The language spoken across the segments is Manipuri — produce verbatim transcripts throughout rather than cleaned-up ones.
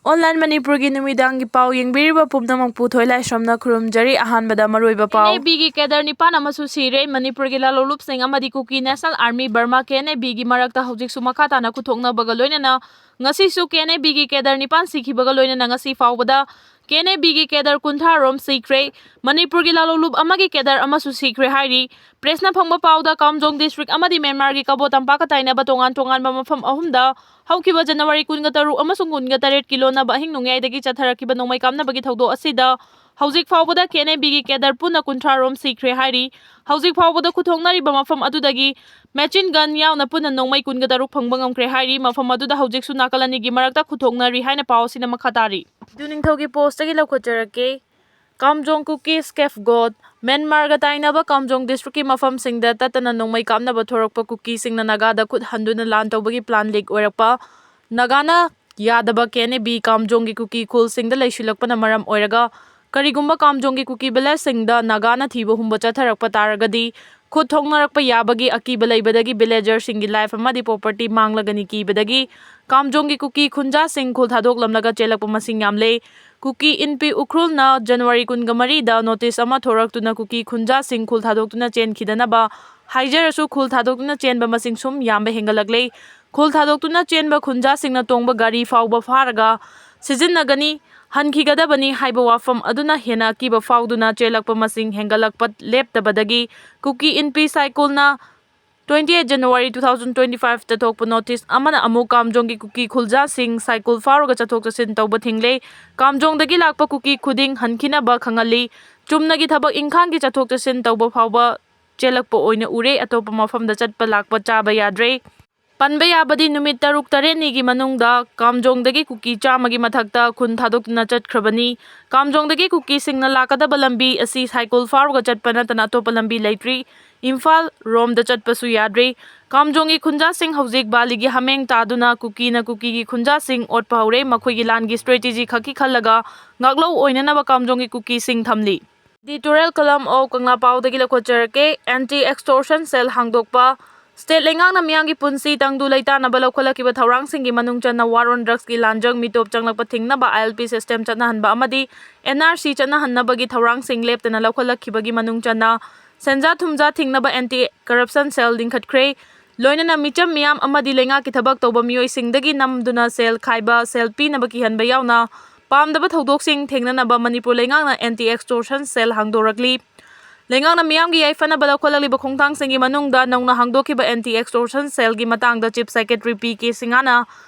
Online ꯃꯅꯤꯄꯨꯔꯒꯤ ꯅꯨꯃꯤꯗꯥꯡꯒꯤ ꯄꯥꯎ ꯌꯦꯡꯕꯤꯔꯤꯕ ꯄꯨꯝꯅꯃꯛꯄꯨ ꯊꯣꯏꯂꯥꯏꯁ꯭ꯔꯝꯅ ꯈꯨꯔꯨꯝꯖꯔꯤ꯫ ꯑꯍꯥꯟꯕꯗ ꯃꯔꯨꯑꯣꯏꯕ ꯄꯥꯎ꯫ ꯀꯦ ꯑꯦꯟ ꯑꯦ ꯕꯤꯒꯤ cadre ꯅꯤꯄꯥꯟ ꯑꯃꯁꯨ ꯁꯤꯔꯦ꯫ ꯃꯅꯤꯄꯨꯔꯒꯤ ꯂꯥꯂꯣꯡꯂꯨꯞꯁꯤꯡ ꯑꯃꯗꯤ Kuki National Army Burma, K N A ꯕꯤꯒꯤ ꯃꯔꯛꯇ ꯍꯧꯖꯤꯛꯁꯨ ꯃꯈꯥ ꯇꯥꯅ ꯈꯨꯠꯊꯣꯛꯅꯕꯒ ꯂꯣꯏꯅꯅ ꯉꯁꯤꯁꯨ ꯀꯦ ꯑꯦꯟ ꯑꯦ ꯕꯤꯒꯤ cadre ꯅꯤꯄꯥꯟ ꯁꯤꯈꯤꯕꯒ ꯂꯣꯏꯅꯅ ꯉꯁꯤ ꯐꯥꯎꯕꯗ ꯀꯦ ꯑꯦꯟ ꯑꯦ ꯕꯤꯒꯤ cadre ꯀꯨꯟꯊ꯭ꯔꯥ ꯔꯣꯝ ꯁꯤꯈ꯭ꯔꯦ꯫ ꯃꯅꯤꯄꯨꯔꯒꯤ ꯂꯥꯂꯣꯡꯂꯨꯞ ꯑꯃꯒꯤ cadre ꯑꯃꯁꯨ ꯁꯤꯈ꯭ꯔꯦ ꯍꯥꯏꯔꯤ꯫ Press ꯅ ꯐꯪꯕ ꯄꯥꯎꯗ, ꯀꯥꯝꯖꯣꯡ district ꯑꯃꯗꯤ ꯃ꯭ꯌꯥꯟꯃꯥꯔꯒꯤ ꯀꯕꯣ ꯇꯝꯄꯥꯛꯀ ꯇꯥꯏꯅꯕ ꯇꯣꯉꯥꯟ ꯇꯣꯉꯥꯟꯕ ꯃꯐꯝ ꯑꯍꯨꯝꯗ ꯍꯧꯈꯤꯕ January ꯀꯨꯟꯒ ꯇꯔꯨꯛ ꯑꯃꯁꯨꯡ ꯀꯨꯟꯒ ꯇꯔꯦꯠꯀꯤ ꯂꯣꯟꯅꯕ ꯑꯍꯤꯡ ꯅꯣꯡꯌꯥꯏꯗꯒꯤ ꯆꯠꯊꯔꯛꯈꯤꯕ ꯅꯣꯡꯃꯩ ꯀꯥꯞꯅꯕꯒꯤ ꯊꯧꯗꯣꯛ ꯑꯁꯤꯗ ꯍꯧꯖꯤꯛ ꯐꯥꯎꯕꯗ ꯀꯦ ꯑꯦꯟ ꯑꯦ ꯕꯤꯒꯤ cadre ꯄꯨꯟꯅ ꯀꯨꯟꯊ꯭ꯔꯥ ꯔꯣꯝ ꯁꯤꯈ꯭ꯔꯦ ꯍꯥꯏꯔꯤ꯫ ꯍꯧꯖꯤꯛ ꯐꯥꯎꯕꯗ ꯈꯨꯠꯊꯣꯛꯅꯔꯤꯕ ꯃꯐꯝ ꯑꯗꯨꯗꯒꯤ machine gun ꯌꯥꯎꯅ ꯄꯨꯟꯅ ꯅꯣꯡꯃꯩ ꯀꯨꯟꯒ ꯇꯔꯨꯛ ꯐꯪꯕ ꯉꯝꯈ꯭ꯔꯦ ꯍꯥꯏꯔꯤ꯫ ꯃꯐꯝ ꯑꯗꯨꯗ ꯍꯧꯖꯤꯛꯁꯨ ꯅꯥꯀꯜ ꯑꯅꯤꯒꯤ ꯃꯔꯛꯇ ꯈꯨꯠꯊꯣꯛꯅꯔꯤ ꯍꯥꯏꯅ ꯄꯥꯎ ꯑꯁꯤꯅ ꯃꯈꯥ ꯇꯥꯔꯤ꯫ ꯏꯗꯨ ꯅꯤꯡꯊꯧꯒꯤ post ꯇꯒꯤ ꯂꯧꯈꯠꯆꯔꯛꯀꯦ꯫ ꯀꯥꯝꯖꯣꯡ ꯀꯨꯀꯤ scapegoat꯫ ꯃ꯭ꯌꯥꯟꯃꯥꯔꯒ ꯇꯥꯏꯅꯕ ꯀꯥꯝꯖꯣꯡ district ꯀꯤ ꯃꯐꯝꯁꯤꯡꯗ ꯇꯠꯇꯅ ꯅꯣꯡꯃꯩ ꯀꯥꯞꯅꯕ ꯊꯣꯔꯛꯄ ꯀꯨꯀꯤꯁꯤꯡꯅ ꯅꯥꯒꯥꯗ ꯈꯨꯠ ꯍꯟꯗꯨꯅ ꯂꯥꯟ ꯇꯧꯕꯒꯤ plan leak ꯑꯣꯏꯔꯛꯄ꯫ ꯅꯥꯒꯥꯅ ꯌꯥꯗꯕ ꯀꯦ ꯑꯦꯟ ꯑꯦ ꯕꯤ ꯀꯥꯝꯖꯣꯡꯒꯤ ꯀꯨꯀꯤ ꯈꯨꯜꯁꯤꯡꯗ ꯂꯩꯁꯤꯜꯂꯛꯄꯅ ꯃꯔꯝ ꯑꯣꯏꯔꯒ, ꯀꯔꯤꯒꯨꯝꯕ ꯀꯥꯝꯖꯣꯡꯒꯤ ꯀꯨꯀꯤ village ꯁꯤꯡꯗ ꯅꯥꯒꯥꯅ ꯊꯤꯕ ꯍꯨꯝꯕ ꯆꯠꯊꯔꯛꯄ ꯇꯥꯔꯒꯗꯤ, ꯈꯨꯠ ꯊꯣꯛꯅꯔꯛꯄ ꯌꯥꯕꯒꯤ ꯑꯀꯤꯕ ꯂꯩꯕꯗꯒꯤ villager ꯁꯤꯡꯒꯤ life ꯑꯃꯗꯤ property ꯃꯥꯡꯂꯒꯅꯤ ꯀꯤꯕꯗꯒꯤ ꯀꯥꯝꯖꯣꯡꯒꯤ ꯀꯨꯀꯤ ꯈꯨꯟꯖꯥꯁꯤꯡ ꯈꯨꯜ ꯊꯥꯗꯣꯛꯂꯝꯂꯒ ꯆꯦꯜꯂꯛꯄ ꯃꯁꯤꯡ ꯌꯥꯝꯂꯦ꯫ ꯀꯨꯀꯤ ꯏꯟꯄꯤ ꯎꯈ꯭ꯔꯨꯜꯅ January ꯀꯨꯟꯒ ꯃꯔꯤꯗ notice ꯑꯃ ꯊꯣꯔꯛꯇꯨꯅ ꯀꯨꯀꯤ ꯈꯨꯟꯖꯥꯁꯤꯡ ꯈꯨꯜ ꯊꯥꯗꯣꯛꯇꯨꯅ ꯆꯦꯟꯈꯤꯗꯅꯕ ꯍꯥꯏꯖꯔꯁꯨ, ꯈꯨꯜ ꯊꯥꯗꯣꯛꯇꯨꯅ ꯆꯦꯟꯕ ꯃꯁꯤꯡ ꯁꯨꯝ ꯌꯥꯝꯕ ꯍꯦꯟꯒꯠꯂꯛꯂꯦ꯫ ꯈꯨꯜ ꯊꯥꯗꯣꯛꯇꯨꯅ ꯆꯦꯟꯕ ꯈꯨꯟꯖꯥꯁꯤꯡꯅ ꯇꯣꯡꯕ ꯒꯥꯔꯤ ꯐꯥꯎꯕ ꯐꯥꯔꯒ ꯁꯤꯖꯤꯟꯅꯒꯅꯤ, ꯍꯟꯈꯤꯒꯗꯕꯅꯤ ꯍꯥꯏꯕ ꯋꯥꯐꯝ ꯑꯗꯨꯅ ꯍꯦꯟꯅ ꯑꯀꯤꯕ ꯐꯥꯎꯗꯨꯅ ꯆꯦꯜꯂꯛꯄ ꯃꯁꯤꯡ ꯍꯦꯟꯒꯠꯂꯛꯄ ꯂꯦꯞꯇꯕꯗꯒꯤ ꯀꯨꯀꯤ ꯏꯟꯄꯤ ꯁꯥꯏꯀꯨꯜꯅ twenty eight January two thousand twenty five ꯇ ꯊꯣꯛꯄ notice ꯑꯃꯅ ꯑꯃꯨꯛ ꯀꯥꯝꯖꯣꯡꯒꯤ ꯀꯨꯀꯤ ꯈꯨꯜꯖꯥꯁꯤꯡ ꯁꯥꯏꯀꯨꯜ ꯐꯥꯎꯔꯒ ꯆꯠꯊꯣꯛ ꯆꯠꯁꯤꯟ ꯇꯧꯕ ꯊꯤꯡꯂꯦ꯫ ꯀꯥꯝꯖꯣꯡꯗꯒꯤ ꯂꯥꯛꯄ ꯀꯨꯀꯤ ꯈꯨꯗꯤꯡ ꯍꯟꯈꯤꯅꯕ ꯈꯪꯍꯜꯂꯤ꯫ ꯆꯨꯝꯅꯒꯤ ꯊꯕꯛ ꯏꯪꯈꯥꯡꯒꯤ ꯆꯠꯊꯣꯛ ꯆꯠꯁꯤꯟ ꯇꯧꯕ ꯐꯥꯎꯕ ꯆꯦꯜꯂꯛꯄ ꯑꯣꯏꯅ ꯎꯔꯦ꯫ ꯑꯇꯣꯞꯄ ꯃꯐꯝꯗ ꯆꯠꯄ ꯂꯥꯛꯄ ꯆꯥꯕ ꯌꯥꯗ꯭ꯔꯦ꯫ ꯄꯟꯕ ꯌꯥꯕꯗꯤ ꯅꯨꯃꯤꯠ ꯇꯔꯨꯛ ꯇꯔꯦꯠꯅꯤꯒꯤ ꯃꯅꯨꯡꯗ ꯀꯥꯝꯖꯣꯡꯗꯒꯤ ꯀꯨꯀꯤ ꯆꯥꯝꯃꯒꯤ ꯃꯊꯛꯇ ꯈꯨꯟ ꯊꯥꯗꯣꯛꯇꯨꯅ ꯆꯠꯈ꯭ꯔꯕꯅꯤ꯫ ꯀꯥꯝꯖꯣꯡꯗꯒꯤ ꯀꯨꯀꯤꯁꯤꯡꯅ ꯂꯥꯛꯀꯗꯕ ꯂꯝꯕꯤ ꯑꯁꯤ ꯁꯥꯏꯀꯨꯜ ꯐꯥꯎꯔꯒ ꯆꯠꯄ ꯅꯠꯇꯅ ꯑꯇꯣꯞꯄ ꯂꯝꯕꯤ ꯂꯩꯇ꯭ꯔꯤ꯫ ꯏꯝꯐꯥꯜ ꯔꯣꯝꯗ ꯆꯠꯄꯁꯨ ꯌꯥꯗ꯭ꯔꯤ꯫ ꯀꯥꯝꯖꯣꯡꯒꯤ ꯈꯨꯟꯖꯥꯁꯤꯡ ꯍꯧꯖꯤꯛ ꯕꯥꯂꯤꯒꯤ ꯍꯥꯃꯦꯡ ꯇꯥꯗꯨꯅ ꯀꯨꯀꯤꯅ ꯀꯨꯀꯤꯒꯤ ꯈꯨꯟꯖꯥꯁꯤꯡ ꯑꯣꯠꯄ ꯍꯧꯔꯦ꯫ ꯃꯈꯣꯏꯒꯤ ꯂꯥꯟꯒꯤ strategy ꯈꯛꯀꯤ ꯈꯜꯂꯒ ꯉꯥꯛꯂꯧ ꯑꯣꯏꯅꯅꯕ ꯀꯥꯝꯖꯣꯡꯒꯤ ꯀꯨꯀꯤꯁꯤꯡ ꯊꯝꯂꯤ꯫ Editorial column of Kangla ꯄꯥꯎꯗꯒꯤ ꯂꯧꯈꯠꯆꯔꯛꯀꯦ꯫ Anti extortion cell ꯍꯥꯡꯗꯣꯛꯄ꯫ State ꯂꯩꯉꯥꯛꯅ ꯃꯤꯌꯥꯝꯒꯤ ꯄꯨꯟꯁꯤ ꯇꯪꯗꯨ ꯂꯩꯇꯥꯅꯕ ꯂꯧꯈꯠꯂꯛꯈꯤꯕ ꯊꯧꯔꯥꯡꯁꯤꯡꯒꯤ ꯃꯅꯨꯡ ꯆꯟꯅ war on drugsꯀꯤ ꯂꯥꯟꯖꯪ ꯃꯤꯇꯣꯞ ꯆꯪꯂꯛꯄ ꯊꯤꯡꯅꯕ I L P system ꯆꯠꯅꯍꯟꯕ ꯑꯃꯗꯤ N R C ꯆꯠꯅꯍꯟꯅꯕꯒꯤ ꯊꯧꯔꯥꯡꯁꯤꯡ ꯂꯦꯞꯇꯅ ꯂꯧꯈꯠꯂꯛꯈꯤꯕꯒꯤ ꯃꯅꯨꯡ ꯆꯟꯅ ꯁꯦꯟꯖꯥ ꯊꯨꯝꯖꯥ ꯊꯤꯡꯅꯕ anti corruption cell ꯂꯤꯡꯈꯠꯈ꯭ꯔꯦ꯫ ꯂꯣꯏꯅꯅ ꯃꯤꯆꯝ ꯃꯤꯌꯥꯝ ꯑꯃꯗꯤ ꯂꯩꯉꯥꯛꯀꯤ ꯊꯕꯛ ꯇꯧꯕ ꯃꯤꯑꯣꯏꯁꯤꯡꯗꯒꯤ ꯅꯝꯗꯨꯅ ꯁꯦꯜ ꯈꯥꯏꯕ, ꯁꯦꯜ ꯄꯤꯅꯕ ꯀꯤꯍꯟꯕ ꯌꯥꯎꯅ ꯄꯥꯝꯗꯕ ꯊꯧꯗꯣꯛꯁꯤꯡ ꯊꯦꯡꯅꯅꯕ ꯃꯅꯤꯄꯨꯔ ꯂꯩꯉꯥꯛꯅ anti extortion cell ꯍꯥꯡꯗꯣꯔꯛꯂꯤ꯫ ꯂꯩꯉꯥꯛꯅ ꯃꯤꯌꯥꯝꯒꯤ ꯌꯥꯏꯐꯅꯕ ꯂꯧꯈꯠꯂꯛꯂꯤꯕ ꯈꯣꯡꯊꯥꯡꯁꯤꯡꯒꯤ ꯃꯅꯨꯡꯗ ꯅꯧꯅ ꯍꯥꯡꯗꯣꯛꯈꯤꯕ anti extortion cellꯒꯤ ꯃꯇꯥꯡꯗ Chief Secretary P K ꯁꯤꯡꯍꯅ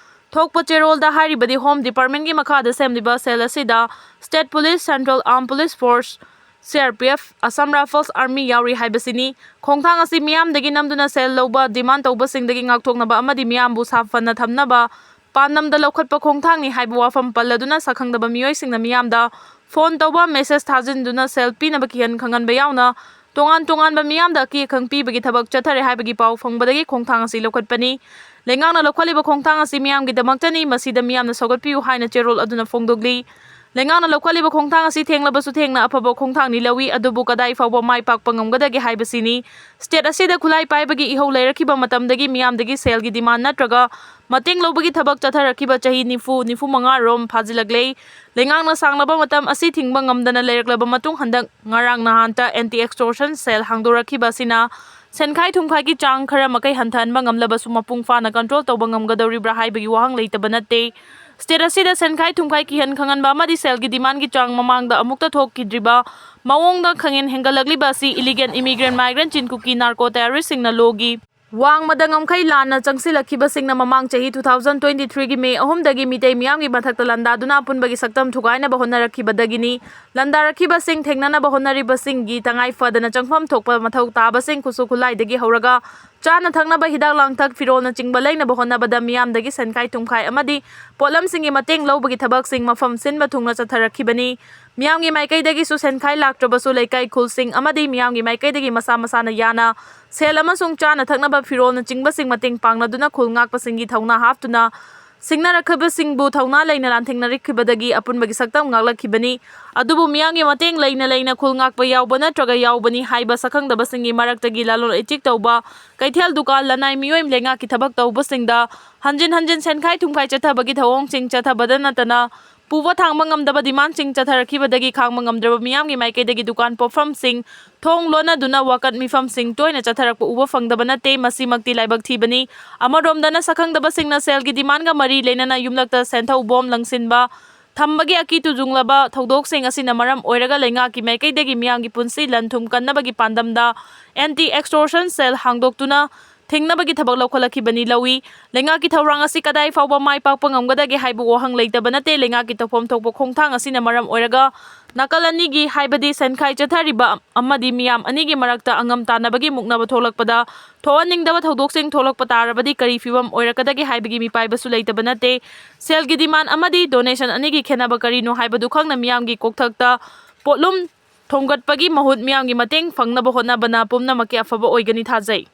ꯊꯣꯛꯄ ꯆꯦꯔꯣꯜꯗ ꯍꯥꯏꯔꯤꯕꯗꯤ, Home Departmentꯀꯤ ꯃꯈꯥꯗ ꯁꯦꯝꯂꯤꯕ cell ꯑꯁꯤꯗ State Police, Central Armed Police Force, C R P F, Assam Rifles, Army ꯌꯥꯎꯔꯤ ꯍꯥꯏꯕꯁꯤꯅꯤ꯫ ꯈꯣꯡꯊꯥꯡ ꯑꯁꯤ ꯃꯤꯌꯥꯝꯗꯒꯤ ꯅꯝꯗꯨꯅ ꯁꯦꯜ ꯂꯧꯕ, demand ꯇꯧꯕꯁꯤꯡꯗꯒꯤ ꯉꯥꯛꯊꯣꯛꯅꯕ ꯑꯃꯗꯤ ꯃꯤꯌꯥꯝꯕꯨ ꯁꯥꯐꯅ ꯊꯝꯅꯕ ꯄꯥꯟꯗꯝꯗ ꯂꯧꯈꯠꯄ ꯈꯣꯡꯊꯥꯡꯅꯤ ꯍꯥꯏꯕ ꯋꯥꯐꯝ ꯄꯜꯂꯗꯨꯅ, ꯁꯛꯈꯪꯗꯕ ꯃꯤꯑꯣꯏꯁꯤꯡꯅ ꯃꯤꯌꯥꯝꯗ phone ꯇꯧꯕ, message ꯊꯥꯖꯤꯟꯗꯨꯅ ꯁꯦꯜ ꯄꯤꯅꯕ ꯀꯤꯍꯟ ꯈꯪꯍꯟꯕ ꯌꯥꯎꯅ ꯇꯣꯉꯥꯟ ꯇꯣꯉꯥꯟꯕ ꯃꯤꯌꯥꯝꯗ ꯑꯀꯤ ꯑꯈꯪ ꯄꯤꯕꯒꯤ ꯊꯕꯛ ꯆꯠꯊꯔꯦ ꯍꯥꯏꯕꯒꯤ ꯄꯥꯎ ꯐꯪꯕꯗꯒꯤ ꯈꯣꯡꯊꯥꯡ ꯑꯁꯤ ꯂꯧꯈꯠꯄꯅꯤ꯫ ꯂꯩꯉꯥꯛꯅ ꯂꯧꯈꯠꯂꯤꯕ ꯈꯣꯡꯊꯥꯡ ꯑꯁꯤ ꯃꯤꯌꯥꯝꯒꯤꯗꯃꯛꯇꯅꯤ, ꯃꯁꯤꯗ ꯃꯤꯌꯥꯝꯅ ꯁꯧꯒꯠꯄꯤꯌꯨ ꯍꯥꯏꯅ ꯆꯦꯔꯣꯜ ꯑꯗꯨꯅ ꯐꯣꯡꯗꯣꯛꯂꯤ꯫ ꯂꯩꯉꯥꯛꯅ ꯂꯧꯈꯠꯂꯤꯕ ꯈꯣꯡꯊꯥꯡ ꯑꯁꯤ ꯊꯦꯡꯂꯕꯁꯨ ꯊꯦꯡꯅ ꯑꯐꯕ ꯈꯣꯡꯊꯥꯡꯅꯤ ꯂꯧꯏ, ꯑꯗꯨꯕꯨ ꯀꯗꯥꯏ ꯐꯥꯎꯕ ꯃꯥꯏ ꯄꯥꯛꯄ ꯉꯝꯒꯗꯒꯦ ꯍꯥꯏꯕꯁꯤꯅꯤ꯫ State ꯑꯁꯤꯗ ꯈꯨꯠꯂꯥꯏ ꯄꯥꯏꯕꯒꯤ ꯏꯍꯧ ꯂꯩꯔꯛꯈꯤꯕ ꯃꯇꯝꯗꯒꯤ ꯃꯤꯌꯥꯝꯗꯒꯤ ꯁꯦꯜꯒꯤ demand ꯅꯠꯇ꯭ꯔꯒ ꯃꯇꯦꯡ ꯂꯧꯕꯒꯤ ꯊꯕꯛ ꯆꯠꯊꯔꯛꯈꯤꯕ ꯆꯍꯤ ꯅꯤꯐꯨ, ꯅꯤꯐꯨ ꯃꯉꯥ ꯔꯣꯝ ꯐꯥꯖꯤꯜꯂꯛꯂꯦ꯫ ꯂꯩꯉꯥꯛꯅ ꯁꯥꯡꯂꯕ ꯃꯇꯝ ꯑꯁꯤ ꯊꯤꯡꯕ ꯉꯝꯗꯅ ꯂꯩꯔꯛꯂꯕ ꯃꯇꯨꯡ, ꯍꯟꯗꯛ ꯉꯔꯥꯡ ꯅꯍꯥꯟꯇ anti extortion cell ꯍꯥꯡꯗꯣꯔꯛꯈꯤꯕ ꯑꯁꯤꯅ ꯁꯦꯟꯈꯥꯏ ꯊꯨꯝꯈꯥꯏꯒꯤ ꯆꯥꯡ ꯈꯔ ꯃꯈꯩ ꯍꯟꯊꯍꯟꯕ ꯉꯝꯂꯕꯁꯨ, ꯃꯄꯨꯡ ꯐꯥꯅ control ꯇꯧꯕ ꯉꯝꯒꯗꯧꯔꯤꯕ꯭ꯔꯥ ꯍꯥꯏꯕꯒꯤ ꯋꯥꯍꯪ ꯂꯩꯇꯕ ꯅꯠꯇꯦ꯫ State ꯑꯁꯤꯗ ꯁꯦꯟꯈꯥꯏ ꯊꯨꯝꯈꯥꯏ ꯀꯤꯍꯟ ꯈꯪꯍꯟꯕ ꯑꯃꯗꯤ ꯁꯦꯜꯒꯤ demandꯒꯤ ꯆꯥꯡ ꯃꯃꯥꯡꯗ ꯑꯃꯨꯛꯇ ꯊꯣꯛꯈꯤꯗ꯭ꯔꯤꯕ ꯃꯑꯣꯡꯗ ꯈꯪꯍꯦꯟ ꯍꯦꯟꯒꯠꯂꯛꯂꯤꯕ ꯑꯁꯤ illegal immigrant, migrant, ꯆꯤꯟ ꯀꯨꯀꯤ narco terroristꯁꯤꯡꯅ ꯂꯣꯒꯤ ꯋꯥꯡꯃꯗ ꯉꯝꯈꯩ ꯂꯥꯟꯅ ꯆꯪꯁꯤꯜꯂꯛꯈꯤꯕꯁꯤꯡꯅ ꯃꯃꯥꯡ ꯆꯍꯤ two thousand twenty threeꯒꯤ May ꯑꯍꯨꯝꯗꯒꯤ ꯃꯤꯇꯩ ꯃꯤꯌꯥꯝꯒꯤ ꯃꯊꯛꯇ ꯂꯥꯟꯗꯥꯗꯨꯅ ꯑꯄꯨꯟꯕꯒꯤ ꯁꯛꯇꯝ ꯊꯨꯒꯥꯏꯅꯕ ꯍꯣꯠꯅꯔꯛꯈꯤꯕꯗꯒꯤꯅꯤ꯫ ꯂꯥꯟꯗꯥꯔꯛꯈꯤꯕꯁꯤꯡ ꯊꯦꯡꯅꯅꯕ ꯍꯣꯠꯅꯔꯤꯕꯁꯤꯡꯒꯤ ꯇꯉꯥꯏ ꯐꯗꯅ ꯆꯪꯐꯝ ꯊꯣꯛꯄ ꯃꯊꯧ ꯇꯥꯕꯁꯤꯡ, ꯈꯨꯠꯁꯨ ꯈꯨꯠꯂꯥꯏꯗꯒꯤ ꯍꯧꯔꯒ ꯆꯥꯅ ꯊꯛꯅꯕ ꯍꯤꯗꯥꯛ ꯂꯥꯡꯊꯛ, ꯐꯤꯔꯣꯜꯅꯆꯤꯡꯕ ꯂꯩꯅꯕ ꯍꯣꯠꯅꯕꯗ ꯃꯤꯌꯥꯝꯗꯒꯤ ꯁꯦꯟꯈꯥꯏ ꯊꯨꯝꯈꯥꯏ ꯑꯃꯗꯤ ꯄꯣꯠꯂꯝꯁꯤꯡꯒꯤ ꯃꯇꯦꯡ ꯂꯧꯕꯒꯤ ꯊꯕꯛꯁꯤꯡ ꯃꯐꯝ ꯁꯤꯟꯕ ꯊꯨꯡꯅ ꯆꯠꯊꯔꯛꯈꯤꯕꯅꯤ꯫ ꯃꯤꯌꯥꯝꯒꯤ ꯃꯥꯏꯀꯩꯗꯒꯤꯁꯨ ꯁꯦꯟꯈꯥꯏ ꯂꯥꯛꯇ꯭ꯔꯕꯁꯨ ꯂꯩꯀꯥꯏ ꯈꯨꯜꯁꯤꯡ ꯑꯃꯗꯤ ꯃꯤꯌꯥꯝꯒꯤ ꯃꯥꯏꯀꯩꯗꯒꯤ ꯃꯁꯥ ꯃꯁꯥꯅ ꯌꯥꯅ ꯁꯦꯜ ꯑꯃꯁꯨꯡ ꯆꯥꯅ ꯊꯛꯅꯕ ꯐꯤꯔꯣꯜꯅꯆꯤꯡꯕꯁꯤꯡ ꯃꯇꯦꯡ ꯄꯥꯡꯅꯗꯨꯅ ꯈꯨꯜ ꯉꯥꯛꯄꯁꯤꯡꯒꯤ ꯊꯧꯅꯥ ꯍꯥꯞꯇꯨꯅ ꯁꯤꯡꯅꯔꯛꯈꯤꯕꯁꯤꯡꯕꯨ ꯊꯧꯅꯥ ꯂꯩꯅ ꯂꯥꯟꯊꯦꯡꯅꯔꯛꯈꯤꯕꯗꯒꯤ ꯑꯄꯨꯟꯕꯒꯤ ꯁꯛꯇꯝ ꯉꯥꯛꯂꯛꯈꯤꯕꯅꯤ꯫ ꯑꯗꯨꯕꯨ ꯃꯤꯌꯥꯝꯒꯤ ꯃꯇꯦꯡ ꯂꯩꯅ ꯂꯩꯅ ꯈꯨꯜ ꯉꯥꯛꯄ ꯌꯥꯎꯕ ꯅꯠꯇ꯭ꯔꯒ ꯌꯥꯎꯕꯅꯤ ꯍꯥꯏꯕ ꯁꯛꯈꯪꯗꯕꯁꯤꯡꯒꯤ ꯃꯔꯛꯇꯒꯤ ꯂꯂꯣꯟ ꯏꯇꯤꯛ ꯇꯧꯕ, ꯀꯩꯊꯦꯜ ꯗꯨꯀꯥꯟ, ꯂꯅꯥꯏ ꯃꯤꯑꯣꯏ, ꯂꯩꯉꯥꯛꯀꯤ ꯊꯕꯛ ꯇꯧꯕꯁꯤꯡꯗ ꯍꯟꯖꯤꯟ ꯍꯟꯖꯤꯟ ꯁꯦꯟꯈꯥꯏ ꯊꯨꯝꯈꯥꯏ ꯆꯠꯊꯕꯒꯤ ꯊꯧꯑꯣꯡꯁꯤꯡ ꯆꯠꯊꯕꯗ ꯅꯠꯇꯅ ꯄꯨꯕ ꯊꯥꯡꯕ ꯉꯝꯗꯕ ꯗꯤꯃꯥꯟꯁꯤꯡ ꯆꯠꯊꯔꯛꯈꯤꯕꯗꯒꯤ ꯈꯥꯡꯕ ꯉꯝꯗ꯭ꯔꯕ ꯃꯤꯌꯥꯝꯒꯤ ꯃꯥꯏꯀꯩꯗꯒꯤ ꯗꯨꯀꯥꯟ ꯄꯣꯠꯐꯝꯁꯤꯡ ꯊꯣꯡ ꯂꯣꯟꯅꯗꯨꯅ ꯋꯥꯀꯠ ꯃꯤꯐꯝꯁꯤꯡ ꯇꯣꯏꯅ ꯆꯠꯊꯔꯛꯄ ꯎꯕ ꯐꯪꯗꯕ ꯅꯠꯇꯦ꯫ ꯃꯁꯤꯃꯛꯇꯤ ꯂꯥꯏꯕꯛ ꯊꯤꯕꯅꯤ꯫ ꯑꯃꯔꯣꯝꯗꯅ ꯁꯛꯈꯪꯗꯕꯁꯤꯡꯅ ꯁꯦꯜꯒꯤ ꯗꯤꯃꯥꯟꯒ ꯃꯔꯤ ꯂꯩꯅꯅ ꯌꯨꯝꯂꯛꯇ ꯁꯦꯟꯊꯧ ꯕꯣꯝ ꯂꯪꯁꯤꯟꯕ ꯊꯝꯕꯒꯤ ꯑꯀꯤ ꯇꯨꯖꯨꯡꯂꯕ ꯊꯧꯗꯣꯛꯁꯤꯡ ꯑꯁꯤꯅ ꯃꯔꯝ ꯑꯣꯏꯔꯒ ꯂꯩꯉꯥꯛꯀꯤ ꯃꯥꯏꯀꯩꯗꯒꯤ ꯃꯤꯌꯥꯝꯒꯤ ꯄꯨꯟꯁꯤ ꯂꯟ ꯊꯨꯝ ꯀꯟꯅꯕꯒꯤ ꯄꯥꯟꯗꯝꯗ ꯑꯦꯟꯇꯤ ꯑꯦꯛꯁꯇꯣꯔꯁꯟ ꯁꯦꯜ ꯍꯥꯡꯗꯣꯛꯇꯨꯅ ꯊꯤꯡꯅꯕꯒꯤ ꯊꯕꯛ ꯂꯧꯈꯠꯂꯛꯈꯤꯕꯅꯤ꯫ ꯂꯧꯏ꯫ ꯂꯩꯉꯥꯛꯀꯤ ꯊꯧꯔꯥꯡ ꯑꯁꯤ ꯀꯗꯥꯏ ꯐꯥꯎꯕ ꯃꯥꯏ ꯄꯥꯛꯄ ꯉꯝꯒꯗꯒꯦ ꯍꯥꯏꯕ ꯋꯥꯍꯪ ꯂꯩꯇꯕ ꯅꯠꯇꯦ꯫ ꯂꯩꯉꯥꯛꯀꯤ ꯇꯧꯐꯝ ꯊꯣꯛꯄ ꯈꯣꯡꯊꯥꯡ ꯑꯁꯤꯅ ꯃꯔꯝ ꯑꯣꯏꯔꯒ ꯅꯥꯀꯜ ꯑꯅꯤꯒꯤ, ꯍꯥꯏꯕꯗꯤ ꯁꯦꯟꯈꯥꯏ ꯆꯠꯊꯔꯤꯕ ꯑꯃꯗꯤ ꯃꯤꯌꯥꯝ ꯑꯅꯤꯒꯤ ꯃꯔꯛꯇ ꯑꯉꯝ ꯇꯥꯟꯅꯕꯒꯤ ꯃꯨꯛꯅꯕ ꯊꯣꯛꯂꯛꯄꯗ ꯊꯣꯛꯍꯟꯅꯤꯡꯗꯕ ꯊꯧꯗꯣꯛꯁꯤꯡ ꯊꯣꯛꯂꯛꯄ ꯇꯥꯔꯕꯗꯤ ꯀꯔꯤ ꯐꯤꯕꯝ ꯑꯣꯏꯔꯛꯀꯗꯒꯦ ꯍꯥꯏꯕꯒꯤ ꯃꯤꯄꯥꯏꯕꯁꯨ ꯂꯩꯇꯕ ꯅꯠꯇꯦ꯫ ꯁꯦꯜꯒꯤ ꯗꯤꯃꯥꯟ ꯑꯃꯗꯤ ꯗꯣꯅꯦꯁꯟ ꯑꯅꯤꯒꯤ ꯈꯦꯠꯅꯕ ꯀꯔꯤꯅꯣ ꯍꯥꯏꯕꯗꯨ ꯈꯪꯅ ꯃꯤꯌꯥꯝꯒꯤ ꯀꯣꯛꯊꯛꯇ ꯄꯣꯠꯂꯨꯝ ꯊꯣꯡꯒꯠꯄꯒꯤ ꯃꯍꯨꯠ ꯃꯤꯌꯥꯝꯒꯤ ꯃꯇꯦꯡ ꯐꯪꯅꯕ ꯍꯣꯠꯅꯕꯅ ꯄꯨꯝꯅꯃꯛꯀꯤ ꯑꯐꯕ ꯑꯣꯏꯒꯅꯤ ꯊꯥꯖꯩ꯫